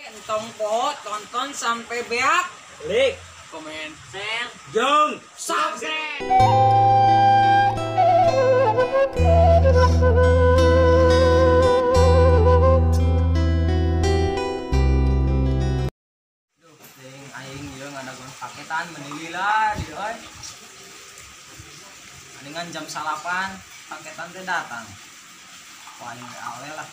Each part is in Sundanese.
Entong poho tonton sampai beak, like, komen, share, jeung subscribe. Duh, ting aing ieu ngadagoan paketan menilila di euy. Mendingan jam 9 paketan teh datang. Wah, aing ale lah.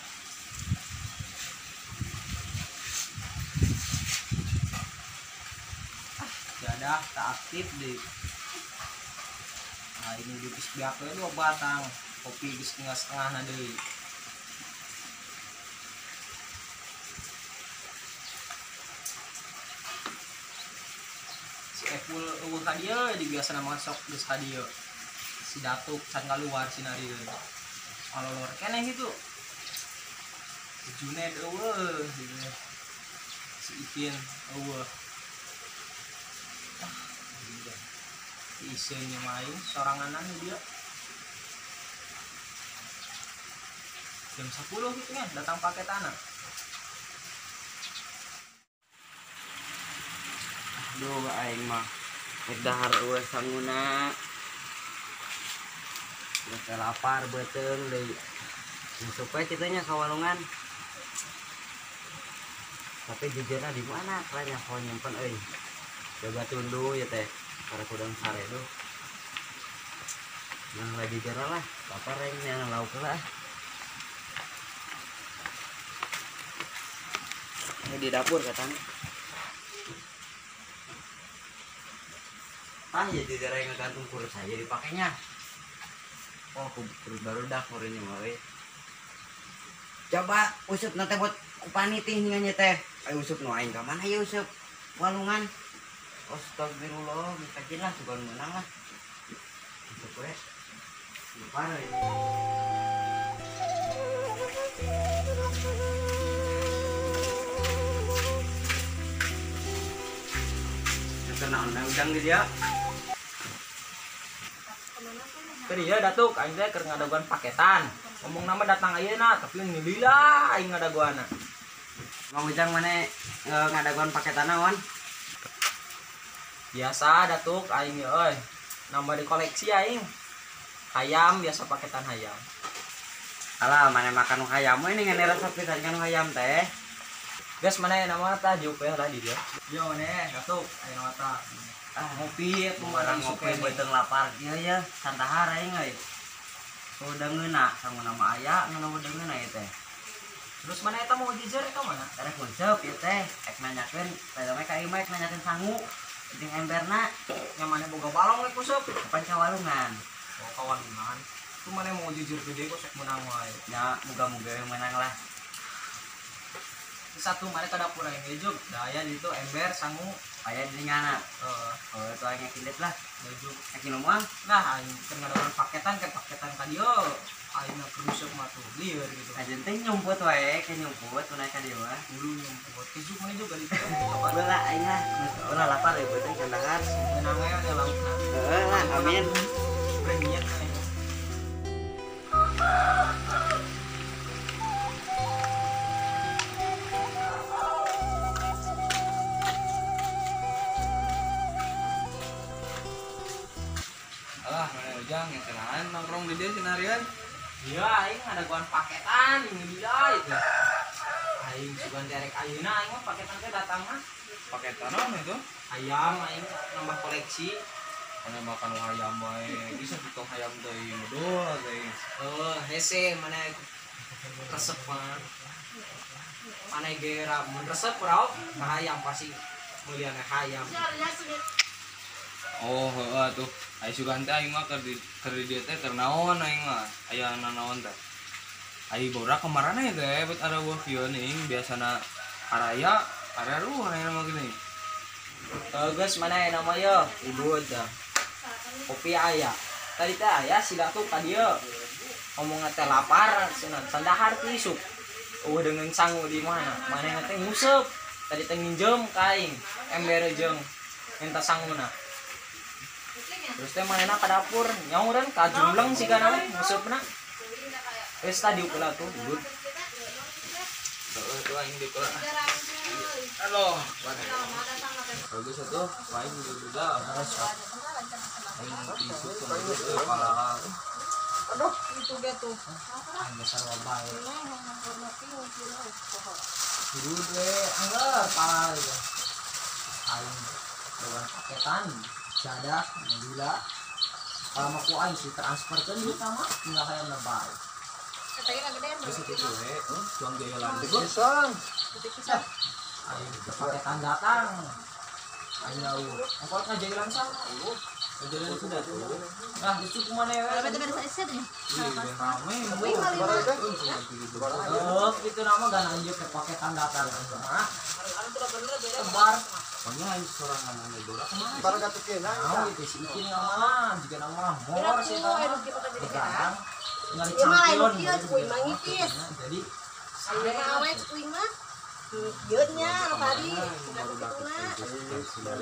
Jadah tak aktif deh. Nah ini di biak 2 batang kopi geus tinggal setengah na deui. Si Epul eueuh ka dieu di biasana mah sok geus ka dieu. Si Datuk can kaluar sinarieun. Alolor keneh kitu. Si Juned eueuh gitu. Si Ipin eueuh. Si Isennya main soranganan dia. Jam 10 gitu kan datang paket anak. Aduh aing mah rek dahar eueuh sanguna. Geus lapar beuteung deui. Masuk we kitu nya ka walungan. Tapi jujurna di mana kalian kalau nyimpen euy. Coba tunduh ya teh. Karena kudang sare duh. Nah lagi jara lah, lapar yang lauk lah. Ini di dapur katanya. Ah ya jara yang ngegantung kurus aja dipakainya. Oh kurus baru dah ini mah. Coba usup nanti buat kupanitih nih teh. Ayo usup nu aing ka mana ya usup walungan. Astagfirullah, mikacin lah, suka menang lah. Masuk gue, lupa ya. Kena undang gitu ya. Tadi ya Datuk, aing teh keur ngadagoan paketan. Ngomong nama datang ayeuna, tapi nilila aing ngadagoanna. Mang Ujang mana ngadagoan paketan naon? Biasa Datuk aing euy, nambah di koleksi aing. Hayam biasa paketan hayam. Alah, mana makan hayam we ini ngan resep pisan kan hayam teh. Geus mana nama tah jup we lah di dieu. Yo maneh Datuk aing mah tah. Ah ngopi atuh mana ngopi beuteung lapar kieu ya, santahar aing euy. Udah ngeunah sanguna mah aya ngeunah udah ngeunah ieu teh. Terus mana eta mau jejer eta mana? Erek nguseup ieu teh, ek nanyakeun, padahal mah ka ieu mah ek nanyakeun sangu. Jeung emberna yang mana boga balong we kuseup kapan ka walungan. Oh ka walungan. Itu mana mau jujur gede kok sok menang wae. Ya moga-moga yang menang lah. Satu mana ka dapur aing ge juk, da aya di ditu ember sangu aya di ngana. Heeh. Oh itu aing ngilit lah. Juk ek moal. Nah aing keur ngadagoan paketan ke paketan ka dieu. Aing keur useup mah tuh lieur gitu. Ajen teh nyumput wae, ke nyumput tunai ka dieu mah. Bulu nyumput. Kejuk mana juga di ditu. Beula aing lah. Beula lapar ya beuteung kandahar. Menang we nya laukna. Heeh lah, amin. Premium maneh. Alah, mana Ujang yang kenaan nongkrong di dia sinarian. Iya, aing ngadagoan paketan ini bila itu. Aing sugan derek ayeuna aing mah paketan teh datang mah. Paketan naon itu? Ayam aing nambah koleksi. Mana makan hayam wae, bisa potong hayam deui medul deui. Heuh, hese mana resep mah. Mana ge mun resep raok ka hayam pasti meuliana hayam. Oh, heeh tuh. Ai sugan teh aing mah keur di dieu teh keur naon aing mah. Aya nanaon teh. Ai borak kamarana ya teh bet ada wah kieu ning biasana araya araruh aya mah gini. Geus mana aya nama ye? Udud dah. Kopi aya. Tadi teh aya si Datuk ka dieu. Ngomongna teh lapar cenah sandahar ti isuk. Eueuh deungeun sangu di mana? Manehna teh nguseup. Tadi teh nginjem ka aing ember jeung minta sanguna. Terus teh manehna ka dapur nyaureun ka jumleng sigana nguseupna. Geus tadi ulah tuh udud. Heeh tuh aing di kula. Aduh, bagus itu, paling juga aing tisu kepala. Aduh, itu ge tuh. Aing dasar wabae. Dulu we anggar pala gitu. Aing boga paketan jadah gila. Kalau mah ku aing sih transferkeun duit mah tinggal hayang lebay. Bisa gitu we, tuang gaya lanjut. Pisan. Aing paketan datang. Aing jauh. Engkau ngajailan sama. Jalan sudah tuh. Nah, justru kemana ya? Rame. Oh, itu nama gak lanjut ke paketan datang. Tebar. Pokoknya ayo sorangan ane borak kemana? Baru katukin. Nah, itu si Ikin nggak malah, jika nama mor sih tahu. Begadang. Nyari champion. Jadi. Ieu nya tadi.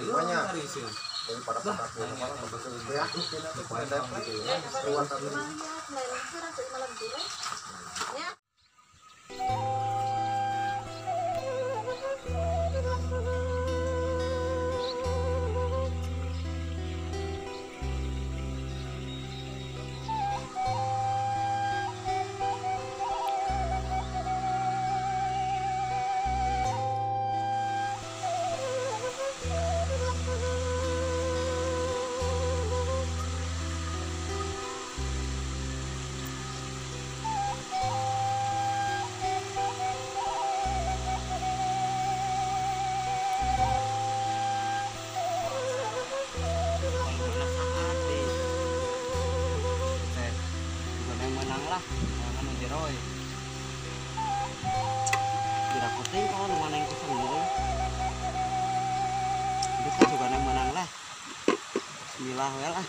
Banyak. Daripada ya. Bismillah we lah.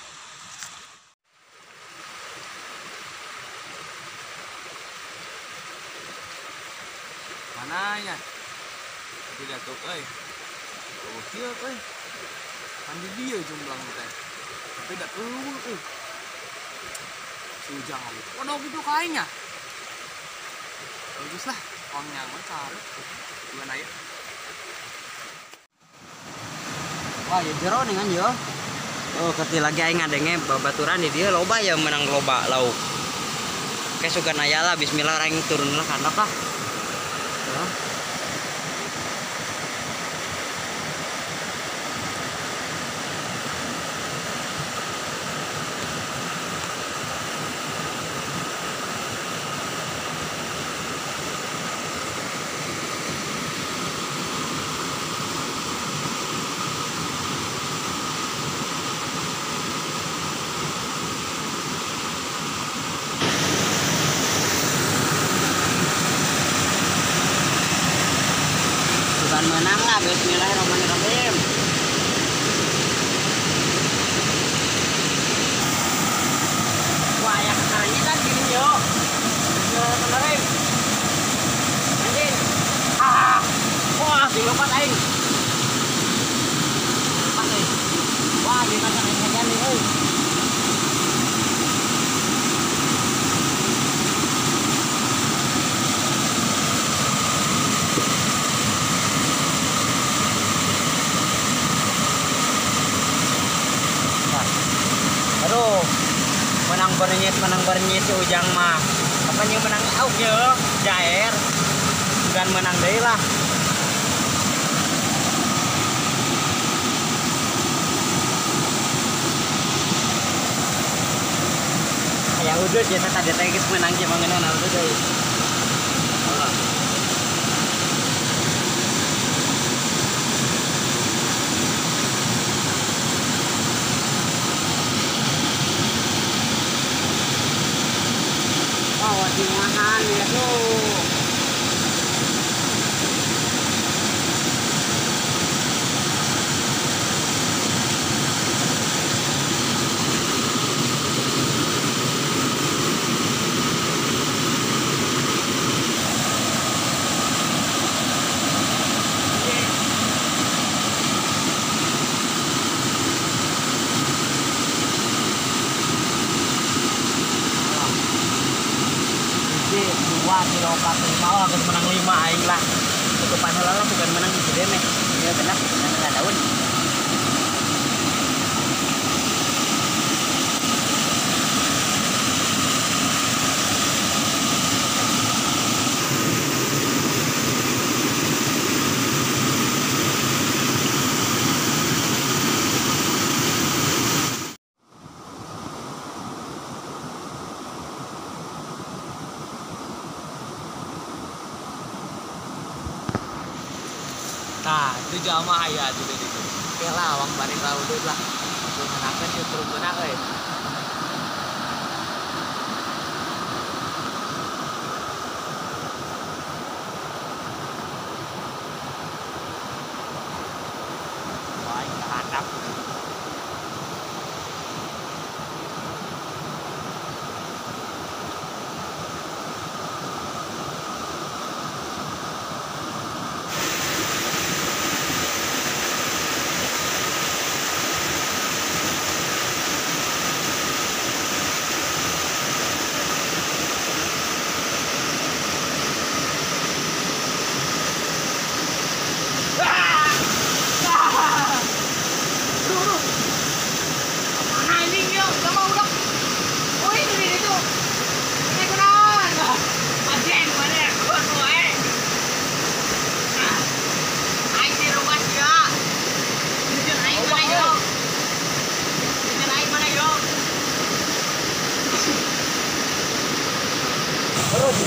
Mana nya? Tidak tuh euy. Oh kieu euy. Kan di dieu jumlah teh. Tapi da eueuh euy. Si Ujang waduh gitu kayaknya. Bagus lah, uangnya mah carut. Gimana ya? Wah, ya jero dengan yo. Oh, kerti lagi aing ngadenge babaturan di dia loba ya menang loba lauk. Oke, sugan aya lah bismillah aing turun lah kana lah. Menang lah, bismillahirrahmanirrahim. Wah, ya kekaranya kan gini yo. Bismillahirrahmanirrahim. Anjing. Ah. Wah, dilompat aing. Lepas aing. Wah, di kacang aing saja nih, euy. Aduh, menang bernyit si Ujang mah. Apa yang menang auk ya, jair. Bukan menang deui lah. Kayak udah biasa tadi teh geus menang sih mangeuna udah deui. Dimahan ya tuh. 2, 3, 4, 5, oh, aku menang 5 aing lah. Tutupan heula lah bukan menang gede meh. Tah, itu jalma aya atuh di ditu. Oke lah, awang bari raudut lah. Menakeun ieu turunna euy. Wah, aing kahandap.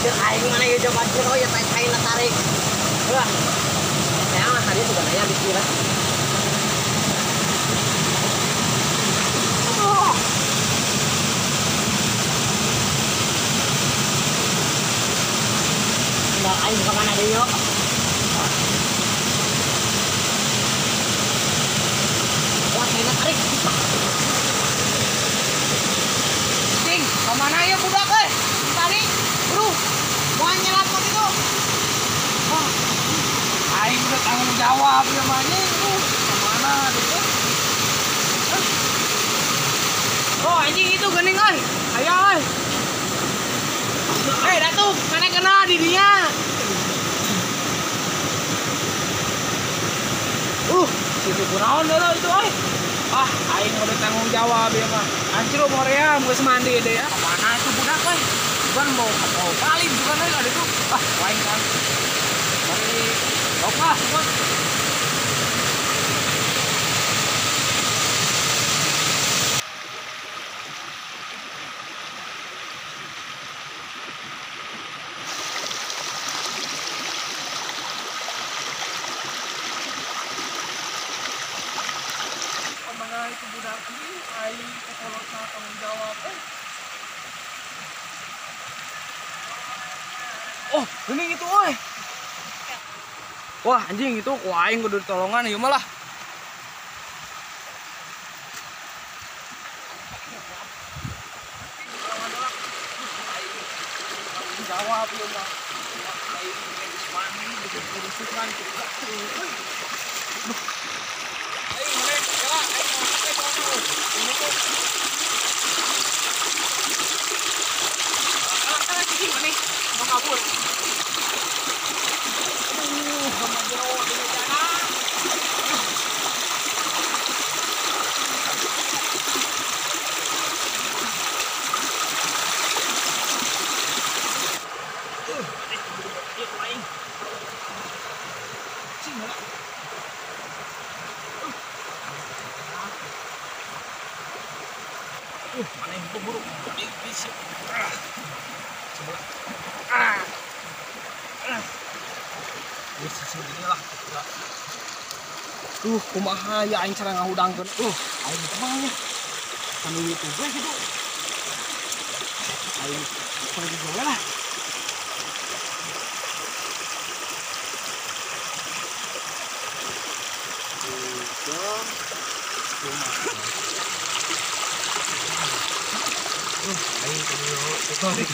Aing mana ieu coba oh ya tai na tarik. Wah. Saya mah tadi sudah nanya di sini lah. Oh. Nah, aing ke mana deui yo? Wah, tai na tarik. Cing, ke mana ya budak euy? Tarik. Bro. Mau nyelapot itu. Oh. Aing udah tanggung jawab ya mah anjing. Kemana itu? Oh, anjing itu geuning euy. Ayo euy. Eh, datuk, mana kena di dia. Situ kunaon deuleu itu euy. Ah, aing udah tanggung jawab ya mah. Anjir morea geus mandi deh ya. Kemana itu budak euy? Bukan mau paling bukan euy ada itu. Ah, lain kan. Mari lokah semua. Kemana itu budak ini? Aing kekolotna tanggung jawab. Oh, geuning itu euy. Wah, anjing itu ku aing kudu ditolongan ieu mah lah. Jawab ieu mah. Aing geus mandi geus kurusukan kitu. Aing merek ya, aing mau ini tuh. Ah, anjing maneh mau kabur. Sama jero di jana. Mana yang buru? Sebelah. Lah. Kumaha ya aing cara ngahudangkeun. Aing kumaha nya? Sambil itu gue gitu. Aing pergi gue lah. Aing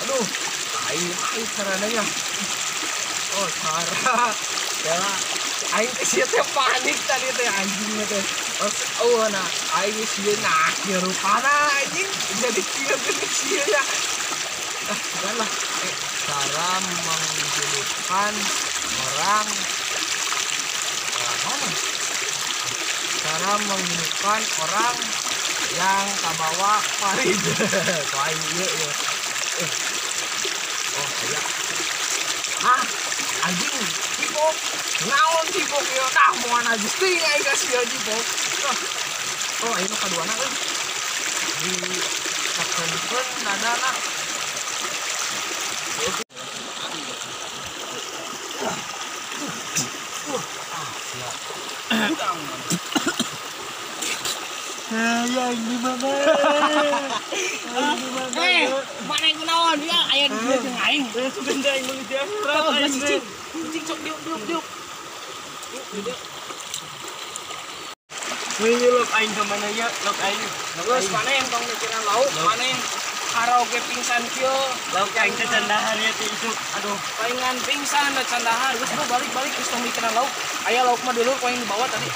aduh, aing caranya ya. Oh, cara. Ya, aing teh sia teh panik tadi teh anjing teh. Oh, nah, aing sia nah kieu rupana anjing jadi kieu geuning sia ya. Ah, lah. Cara menghidupkan orang mana? Cara menghidupkan orang yang kabawa parit. Aing ieu ieu. Oh, aya. Ah, anjing, cipok. Naon cipok ieu? Tah moal najis teuing aing ka sia cipok. Oh, aing nu kaduana euy. Di tekenkeun dadana. Siap. Ya ini mana? Mana yang kunaon dia aya di dieu jeung aing. Sugan aing meuli di akhirat. Cicing, cicing sok diuk diuk diuk. Diuk. Wih, lok aing ka mana ya? Lok aing. Geus mana yang tong mikiran lauk, mana yang karaoke pingsan kieu. Lauk aing teh candahar ya teh isuk. Aduh, palingan pingsan da candahar. Geus balik-balik geus tong mikiran lauk. Aya lauk mah dulu ku aing dibawa tadi.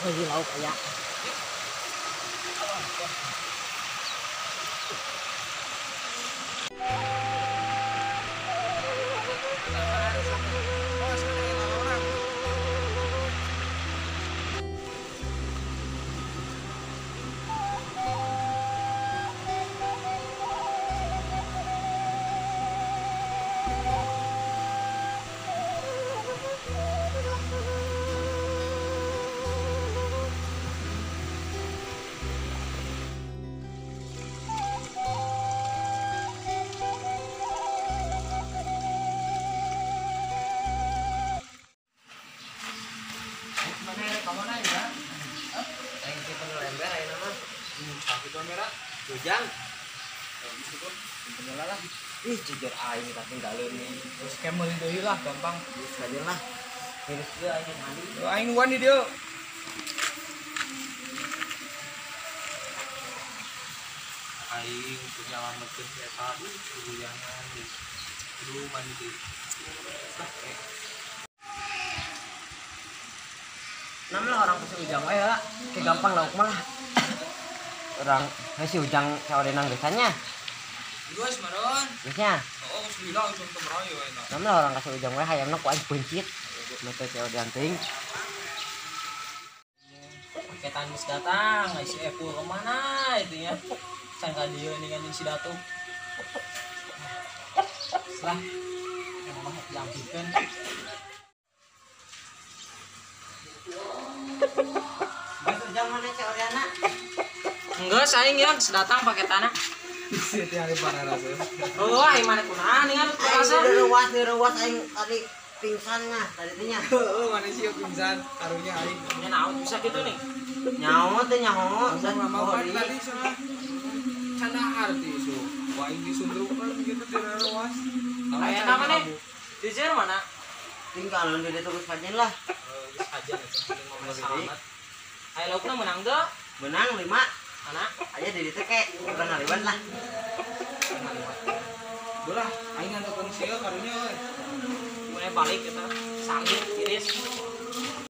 Lagi lauk aya. Ujang. Ih, jujur aing ketinggalan nih. Terus kayak meuli deui lah, gampang. Geus kajeun lah. Geus ieu aing mandi. Aing nuan di dieu. Aing punya nyalametkeun si eta guyangan geus. Aduh mandi deui. Nam lah orang si Ujang wae lah. Kayak gampang lauk mah lah. Orang si Ujang saodenang geusannya. Geus maron. Geusnya. Oh, geus lila ujung teu merayu wae. Nam lah orang kasih Ujang wae hayamna ku aing peuncit. Mata COD teuing. Paketan geus datang, ai si Epul kemana itu ya? Can ka dieu ningali si Datuk. Lah, emang diampikeun. Geus Ujang mana COD-na? Enggak, aing ya, sedatang pakai tanah. Isi teh ari pararasa. Oh, aing mana kunaon dengan pararasa. Ruas aing tadi pingsannya, tadi teh nya. Heeh, mana sih pingsan karunya aing. Nya naon bisa kitu nih? Nyaho teh nyaho. Sama kan tadi cenah. Candahar teh isu. Wah, aing disundrukan gitu teh ruas. Aya mana? Jujur mana? Tinggalan di dieu geus kajen lah. Geus kajen atuh ngomong salamat. Aya laukna menang teu? Menang 5. Anak aja di ditu kek urang ngaliwat lah. Belah, aing ngantokeun sia karunya euy. Mulai balik kita sanggup tiris.